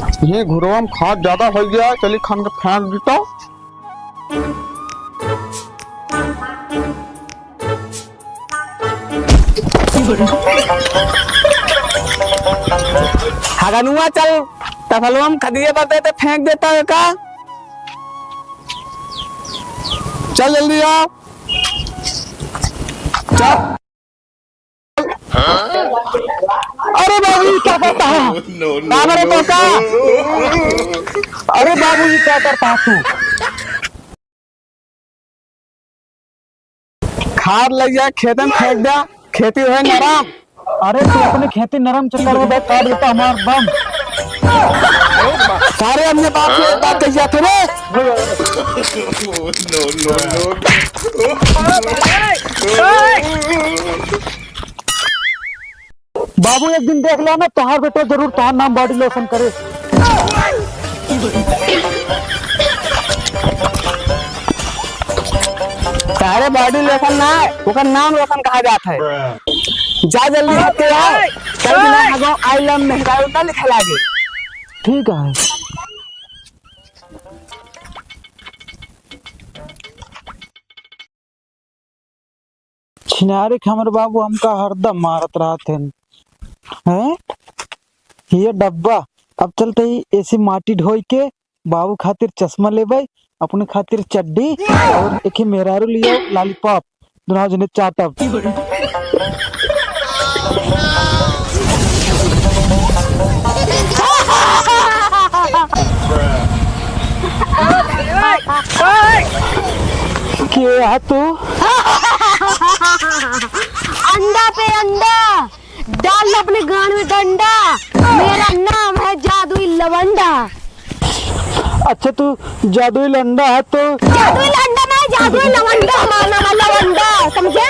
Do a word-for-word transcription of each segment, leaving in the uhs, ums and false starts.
ये घुरवा में खाद ज्यादा होइ गया, चली खन के फेंक देता। हगनुआ चल, तसलवा में खदिया बदे ते फेंक देता है का? चल जल्दी आ। चल। अरे बाबू, ई का करता है? No, no, बाप रे, no, तोता। No। अरे बाबू, ई का करता है तू? खाद लग जाए, खेतन फेंक दे, खेती होए नरम। अरे तू अपने खेती नरम चक्कर में बैठ, काट देता हमार बम। सारे अपने बाप से एक बात कही जाते रे। No, no, no, no। बाबू, एक दिन देख लो ना, तोहार बेटा जरूर तोहार नाम body lotion करे। सारे body lotion ना है, ओकर नाम रोशन कहा जात है। जा जल्दी हट के आ, कल बिना हगो I love मेहरारू ना लिखे लागे। ठीक है। छिनारे के हमर बाबू हमका हरदम मारत रहत हन। हैं? ये डब्बा, अब चलते ही ऐसे माटी ढोई के बाबू खातिर चश्मा लेबै, अपने खातिर चड्डी और एक ही मेहरारू लियो lollipop, दोनों जने चाटब। के है तू? अंडा पे अंडा, डाल अपने गान में डंडा। मेरा नाम है जादुई लवंडा। अच्छा, तू जादुई लंडा है तो? जादुई लंडा नहीं, जादुई लवंडा हमारा नाम है, लवंडा, समझे?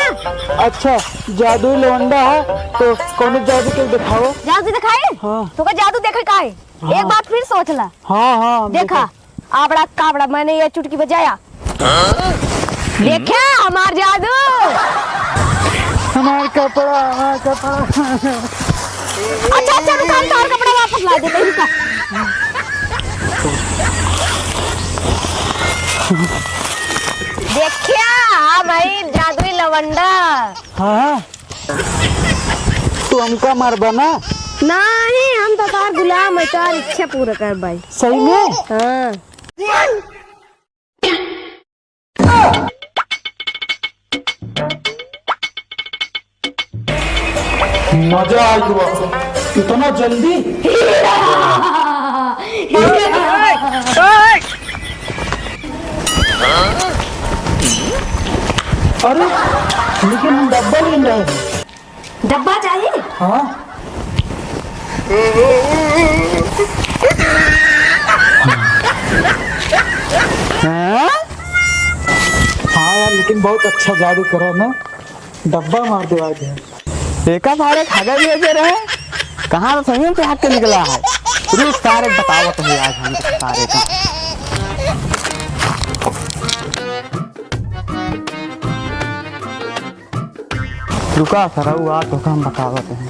अच्छा, जादुई लवंडा है तो कौनो जादू के दिखाओ। जादू दिखाई? हाँ। तो का जादू देखे का है? हाँ। एक बात फिर सोच ला। हाँ, हाँ, हम देखा, देखा। आबड़ा काबड़ा, मैंने ये चुटकी बजाया। हाँ? देखा हमार जादू। हमार कपड़ा, हमार कपड़ा। अच्छा, अच्छा, रुका, हम तोहर कपड़ा वापस ला देते हैं, रुका। देखा, हाँ भाई, जादुई लवंडा। हाँ, हाँ। तू हमका मारबा ना? नहीं, हम तो तोहार गुलाम है, तोहार इच्छा पूरा करबाई। सही में? हाँ। मजा आ गया, इतना जल्दी? अरे, लेकिन डब्बा लेन रहे हैं। डब्बा चाहिए? हाँ। हाँ? हाँ यार, लेकिन बहुत अच्छा जादू करा ना, डब्बा मार देवा गया। एका सारे खाजा भेजे रहे, कहाँ से सही से हट के निकला है। रुक सारे बतावत है आज हम सारे का। रुका सरऊ, आ तोका हम बतावत हैं।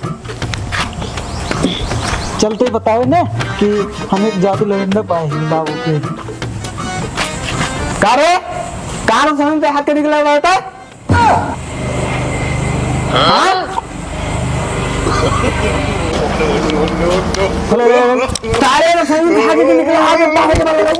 चलते बतावे ने कि हम एक जादू लवंडा पाए हैं बाबू के। का रे? का रे समझ से हट के निकला हुआ था? हाँ? हेलो, सारे रे समझ से हट के निकला, आगे बाहर के बारे में।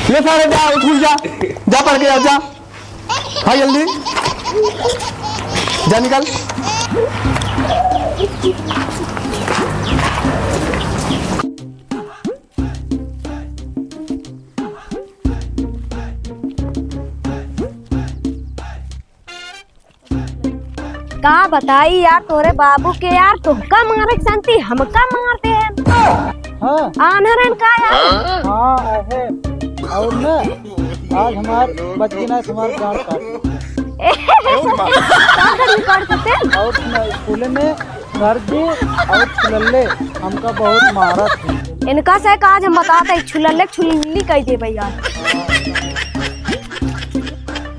ले सारे जा, उठ, उठ जा, जा पढ़ के आ जा, हाँ जल्दी जा, निकल। का बताई यार तोरे बाबू के यार, तोहका मारे के शांति हमका मारते हैं। हाँ। आन्हर हैं का यार? हाँ, आहे। और ना, आज हमार बच गई ना, हमार गांड काट। का गांड काट देते? और ना, स्कूल में सर जी और छुलल्ले हमका बहुत मारत है। इनका से का आज हम बताते हैं, छुलल्ले छुलल्ली कह दे भैया।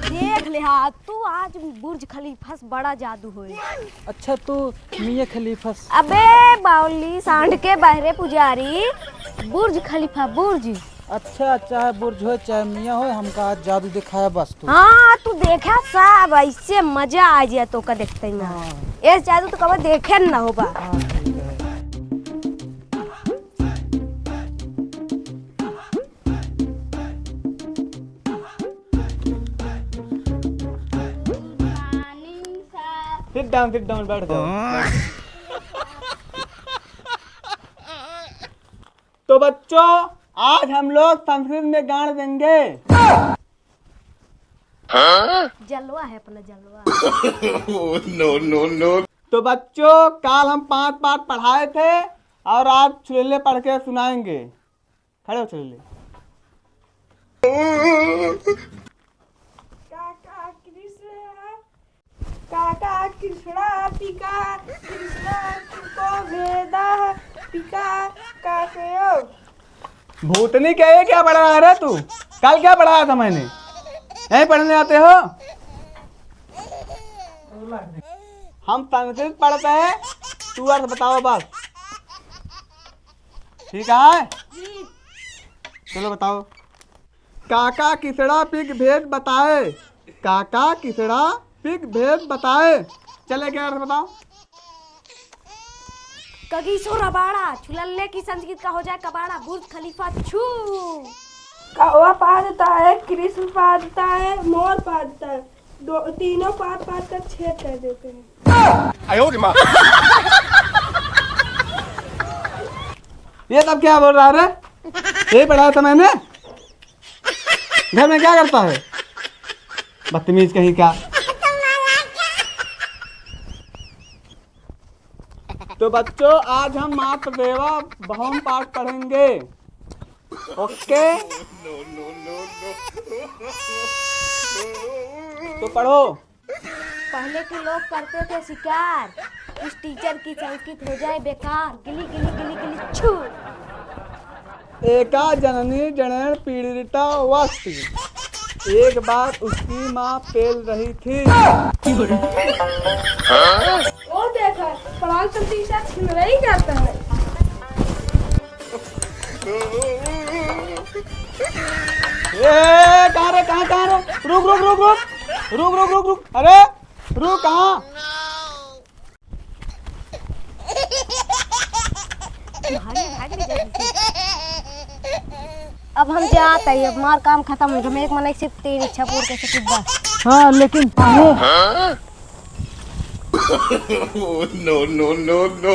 देख ले हाँ, तू आज बुर्ज खलीफा से बड़ा जादू होए। अच्छा, तू मियाँ खलीफा से। अबे बावली सांड के बहरे पुजारी, बुर्ज खलीफा बुर्ज। अच्छा, चाहे बुर्ज होए, चाहे मियाँ होए, हमका आज जादू दिखाया बस तू। हाँ, तू देखा सब, ऐसे मजा आ जाए तो का देखते ही ना। हाँ। ऐसे जादू तो कबो देखे न ना होबा। हाँ, ठीक है। Sit down, sit down, बैठ जाओ। तो बच्चों, आज हम लोग संस्कृत में गान देंगे। जलवा है अपना, जलवा। Oh, no, no, no। तो बच्चों, काल हम पांच पाठ पढ़ाए थे और आज छुलल्ले पढ़ के सुनाएंगे। खड़े हो छुलल्ले। काका कृष्ण, काका कृष्णा पिका, कृष्णा तुमको भेदा पिका, काकयो। भूतनी, क्या, ये क्या पढ़ा रहा है रे तू? कल क्या पढ़ाया था मैंने? यहीं पढ़ने आते हो? हम संस्कृत पढ़ते हैं, तू अर्थ बताओ बस। ठीक है? चलो बताओ। काका किसड़ा पिक भेद बताए। काका किसड़ा पिक भेद बताए। चले, क्या अर्थ बताओ? कगीसो रबाड़ा, छुलल्ले की संस्कृत का हो जाए कबाड़ा, बुर्ज खलीफा छू। कौवा पादता है, कृष्ण पादता है, मोर पादता है, दो, तीनों पाद पाद कर छेद कर देते हैं। ये सब क्या बोल रहा है रे? यही पढ़ाया था मैंने। घर में क्या करता है? बदतमीज कहीं का। तो बच्चों, आज हम मातृदेवो भवम पाठ पढ़ेंगे। OK? तो पढ़ो। पहले के लोग करते थे शिकार, इस टीचर की संस्कृत हो जाए बेकार। गिली गिली गिली गिली छू। एका जननी जनेन पीड़िता वस्ति। एक बार उसकी माँ पेल रही थी। वो देखा, पढ़ाई तो टीचर छिन रही करता है। ए, कहाँ रे, कहाँ, कहाँ रे? रुक, रुक, रुक, रुक। रुक, रुक, रुक, रुक। अरे, रुक, कहाँ? अब हम जात हई, अब हमार काम खतम हो गया। एक मनई सिर्फ तीन इच्छा पूर्ण कर सकित बा। हाँ, लेकिन काहे? Oh, no, no, no, no।